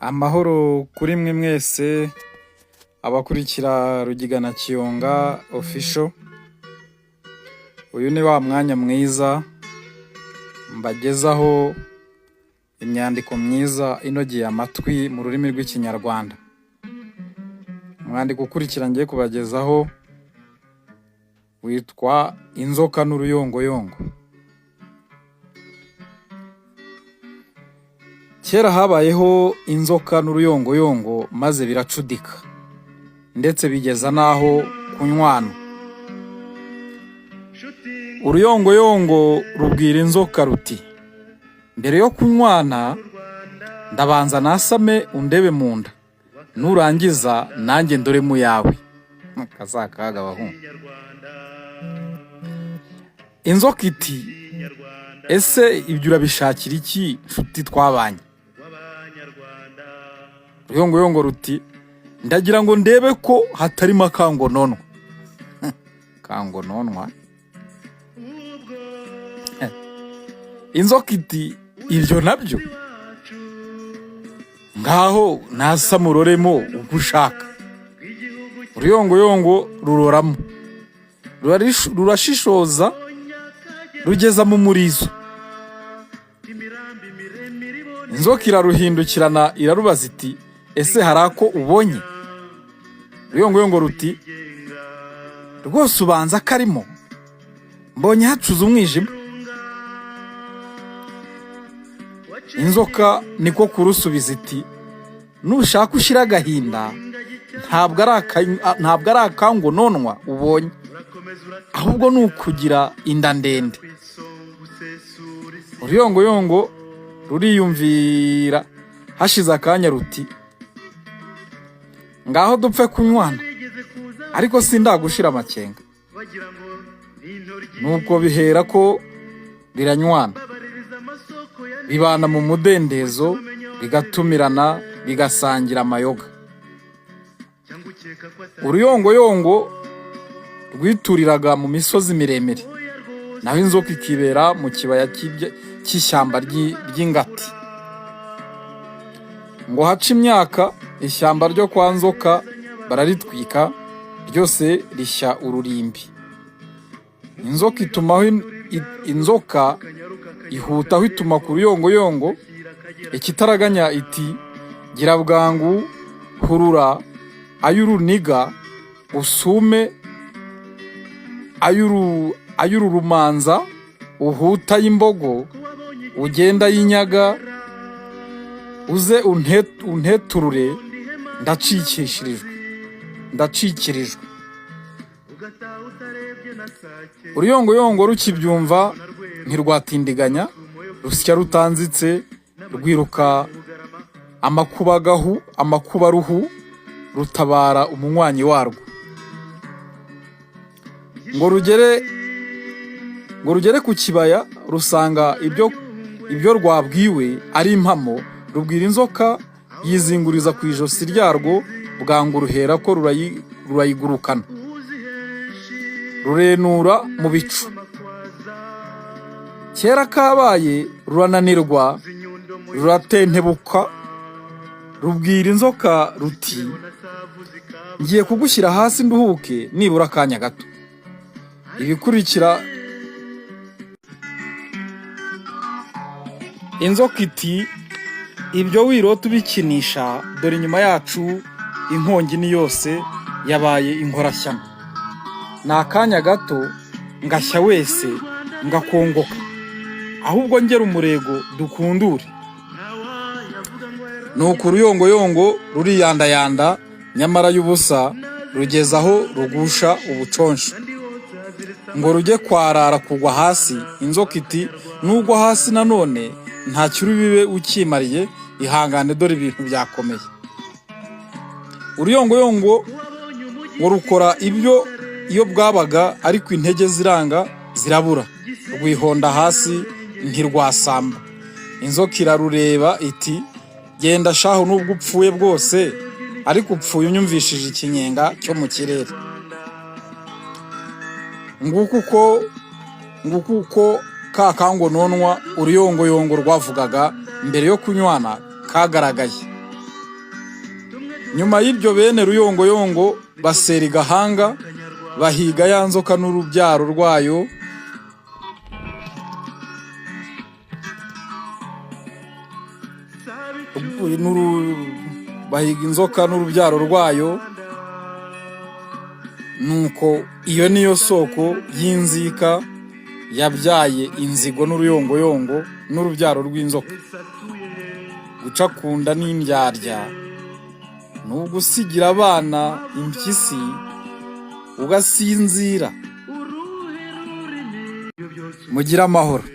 Amahoro kuri mwe mwese abakurikira Rugigana Kiyonga Official. Uyu ni wa mwanya mwiza mbagezaho imyandiko myiza inogeye amatwi mu rurimi rw'Ikinyarwanda. Umwandiko ukurikira ngiye kubagezaho witwa Inzoka n'Uruyongoyongo. Kera habayeho inzoka n'uruyongoyongo maze biracudika ndetse bigeza n'aho kunywana. Uruyongoyongo rubwira inzoka ruti: "Mbere yo kunywana ndabanza nasame undebe mu nda, nurangiza nanjye ndore mu yawe." Kazakaga abahungu. Inzoka iti: "Ese ibyo urabishakira iki nshuti twabanye?" Uruyongoyongo ruti: "Ndagira ngo ndebe ko hatarimo akangononwa." Kangononwa? Inzoka iti: "Ibyo nabyo ngaho nasamuroremo uko ushaka." Uruyongoyongo ruroramo, rurashishoza, rugeza mu murizo. Inzoka iraruhindukirana, irarubaza iti: "Ese hari ako ubonye?" Uruyongoyongo ruti: "Rwose ubanza karimo, mbonye hacuze umwijima." Inzoka niko kurusubiza iti: "Nushaka ushyire agahinda, ntabwo ari akangononwa ubonye, ahubwo ni ukugira inda ndende." Uruyongoyongo ruriyumvira, hashize akanya ruti: "Ngaho dupfe kunywana, ariko sindagushira amakenga." Nuko bihera ko biranywana, bibana mu mudendezo, bigatumirana, bigasangira amayoga. Uruyongoyongo rwituriraga mu misozi miremire, naho inzoka ikibera mu kibaya cy'ishyamba ry'ingati. Ngo hace imyaka, ishyamba ryo kwa Nzoka bararitwika ryose, rishya ururimbi. Inzoka itumaho inzoka ihutaho ituma ku ruyongoyongo ikitaraganya iti: "Gira bwangu, hurura ay'uruniga, usume ay'ururumanza, uhuta ay'imbogo, ugenda ay'inyaga, uze unteturure, ndacikishirijwe, ndacikirijwe." Uruyongoyongo rukibyumva ntirwatindiganya, rusya rutanzitse, rwiruka amakubagahu, amakubaruhu, rutabara umunywanyi warwo. Ngo rugere ku kibaya, rusanga ibyo rwabwiwe ari impamo. Rubwira inzoka, yizinguriza ku ijosi ryarwo bwangu, ruhera ko rurayigurukana, rurenura mu bicu. Kera kabaye rurananirwa, ruratentebuka. Rubwira inzoka ruti: "Ngiye kugushyira hasi nduhuke nibura akanya gato." Ibikurikira, inzoka iti: "Ibyo wirota ubikinisha, dore inyuma yacu inkongi ni yose, yabaye inkorashyano. Ni akanya gato ngashya wese, ngakongoka. Ahubwo ngera umurego dukundure." Nuko uruyongoyongo ruriyandayanda, nyamara y'ubusa, rugeza aho rugusha ubuconsho ngo rujye kwarara kugwa hasi. Inzoka iti: "Nugwa hasi nanone ntacyo uri bibe ukimariye, ihangane dore ibintu byakomeye." Uruyongoyongo ngo rukora ibyo iyo bwabaga, ariko intege ziranga, zirabura, rwihonda hasi ntirwasamba. Inzoka irarureba iti: "Genda shahu, nubwo upfuye bwose, ariko upfuye unyumvishije ikinyenga cyo mu kirere." Nguko uko ka kangononwa uruyongoyongo rwavugaga mbere yo kunywana kagaragaye. Nyuma y'ibyo bene Ruyongoyongo basera i Gahanga, bahiga ya nzoka n'urubyaro rwayo. Bahiga inzoka n'urubyaro rwayo. Nuko iyo niyo soko y'inzika yabyaye inzigo n'uruyongoyongo n'urubyaro rw'inzoka. Guca ku nda n'indyarya ni ugusigira abana impyisi ugasinzira. Mugire amahoro.